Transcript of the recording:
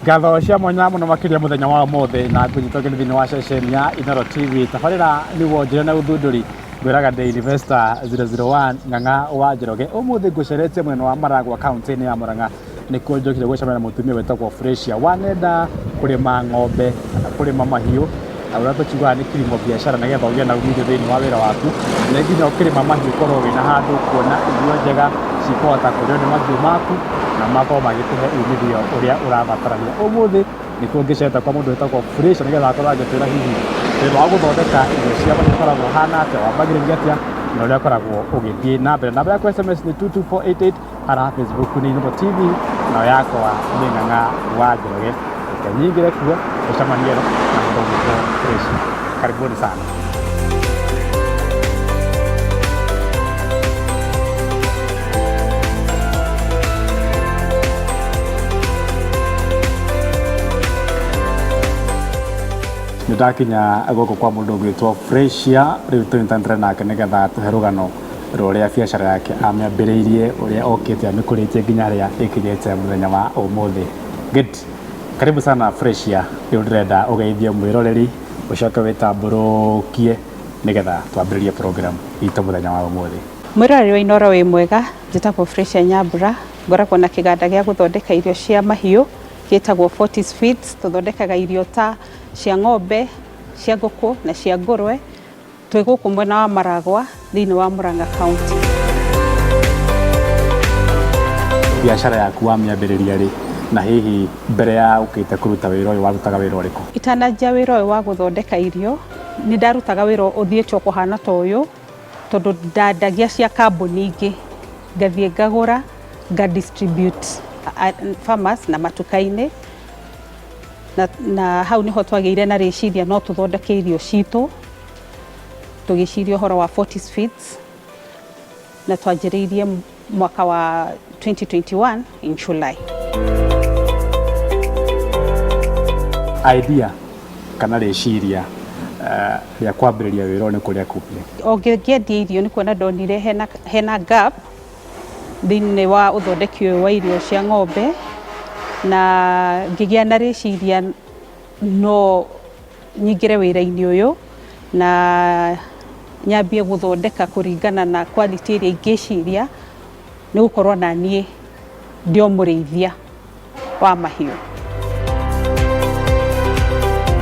Ngatho cia mwanya mũno makĩria mũthenya wa ũmũthĩ na ngũnyita ũgeni thĩinĩ wa ceceni ya Inooro TV. Tabarĩra nĩ wonjoria na ũthundũri, ngwĩraga ndĩ Investor 001 Ng'ang'a wa Njoroge. Ũmũthĩ ngũcerete mwena wa Maragwa kaũntĩ-inĩ ya Murang'a, nĩkuo njokire gũcemania na mũtumia wĩtagwo Fresia. Wanenda kũrĩma ng'ombe kana kũrĩma mahiũ na ũrĩa tũkiugaga nĩ kilimo biashara nĩgetha ũgĩe na umithio thĩinĩ wa wĩra waku, nĩ nginya ũkĩrĩma mahiũ ũkorwo wĩna handũ ũkuona irio njega cikũhota kũrĩo nĩ mahiũ maku na makorwo magĩkũhe umithio ũrĩa ũrabatarania. Ũmũthĩ nĩkuo ngĩcerete kwa mũndũ wĩtagwo Fresia nĩgetha akorwo agĩtwĩra hihi wĩra wa gũthondeka irio cia mahiũ ũkoragwo ũhana atĩa, wambagĩrĩria atĩa na ũrĩa ũkoragwo ũgĩthiĩ na mbere. Namba yaku SMS nĩ 22488 Haha Facebook nĩ Inooro TV nayo yakwa nĩ Ng'ang'a wa Njoroge. Reke nyingĩre kuo tũcemanie na mũndũ ũgwĩtwo Fresh. Karibuni sana. Nĩ ndakinya gũkũ kwa mũndũ ũgwĩtwo Freshia, rĩu tũnyitanĩre nake nĩgetha atũhe rũgano rwa ũrĩa biacara yake amĩambĩrĩirie, ũrĩa okĩte amĩkũrĩtie nginya harĩa ĩkinyĩte mũthenya wa ũmũthĩ. Good. Karibu sana Freshia, rĩu ndĩrenda ũgeithie mwĩroreri, ũcoke wĩtambũrũkie nĩgetha twambĩrĩrie program itũ mũthenya wa ũmũthĩ. Mwĩroreri wa Inooro wĩ mwega, njĩtagwo Freshia Nyambura, ngoragwo na kĩganda gĩa gũthondeka irio cia mahiũ gĩtagwo Fortis Feeds, tũthondekaga irio ta cia ng'ombe, cia ngũkũ na cia ngũrwe. Twĩ gũkũ mwena wa Maragwa thĩinĩ wa Murang'a County. Biacara yaku wamĩambĩrĩria rĩ na hihi mbere ya ũkĩte kũruta wĩra ũyũ warutaga wĩra ũrĩkũ? Itananjia wĩra ũyũ wa gũthondeka irio, nĩ ndarutaga wĩra ũthiĩte o kũhana ta ũyũ, tondũ ndandagia cia kambuni ingĩ, ngathiĩ ngagũra nga distribute farmers na matuka-inĩ, na hau nĩho twagĩire na rĩciria no tũthondeke irio citũ, tũgĩciria ũhoro wa Fortis Feeds, na twanjĩrĩirie mwaka wa 2021 in July. Idea kana rĩciria rĩa kwambĩrĩria wĩra ũyũ nĩ kũrĩa kumire? O ngĩendia irio nĩ kuona ndonire hena gap thĩinĩ wa ũthondeki ũyũ wa irio cia ng'ombe, na ngĩgĩa na rĩciria no nyingĩre wĩra-inĩ ũyũ na nyambie gũthondeka kũringana na quality ĩrĩa ingĩciria nĩ gũkorwo na niĩ ndĩ o mũrĩithia wa mahiũ.